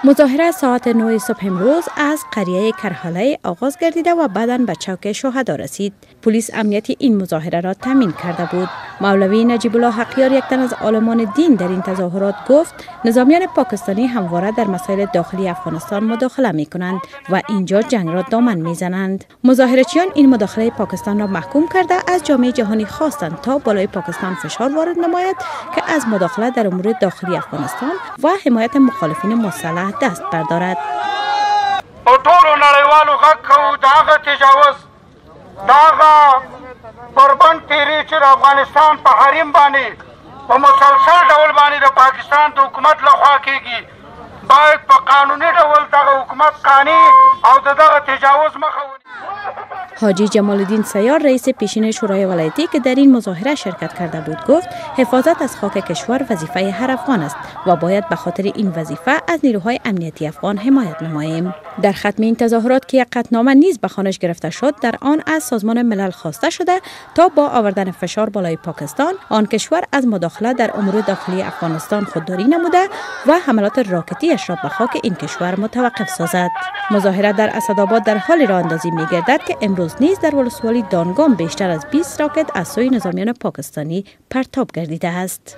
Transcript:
مظاهره ساعت 9 صبح امروز از قریه کرهاله آغاز گردیده و بعداً به چوک شهدا رسید. پلیس امنیت این مظاهره را تامین کرده بود. مولوی نجیب الله حقیار، یک تن از عالمان دین، در این تظاهرات گفت نظامیان پاکستانی همواره در مسائل داخلی افغانستان مداخله می کنند و اینجا جنگ را دامن می زنند. مظاهره‌چیان این مداخله پاکستان را محکوم کرده، از جامعه جهانی خواستند تا بالای پاکستان فشار وارد نماید که از مداخله در امور داخلی افغانستان و حمایت مخالفین مسلح دست بردارد. په ټولو نړیوالو غږ کوو، د هغه تجاوز، د هغه بربنډ تیری چې د افغانستان په حریم باندې په مسلسل ډول باندې د پاکستان د حکومت لخوا کیږي، باید په قانوني ډول دغه حکومت قانع او د دغه تجاوز مخه ونیسي. حاجی جمال الدین سیار، رئیس پیشین شورای ولایتی که در این مظاهره شرکت کرده بود، گفت حفاظت از خاک کشور وظیفه هر افغان است و باید به خاطر این وظیفه از نیروهای امنیتی افغان حمایت نماییم. در ختم این تظاهرات که یک قطعنامه نیز به خوانش گرفته شد، در آن از سازمان ملل خواسته شده تا با آوردن فشار بالای پاکستان، آن کشور از مداخله در امور داخلی افغانستان خودداری نموده و حملات راکتیش را به خاک این کشور متوقف سازد. مظاهره در اسدآباد در حالی راه اندازی می گردد که امروز نیز در ولسوالی دانگام بیشتر از 20 راکت از سوی نظامیان پاکستانی پرتاب گردیده است.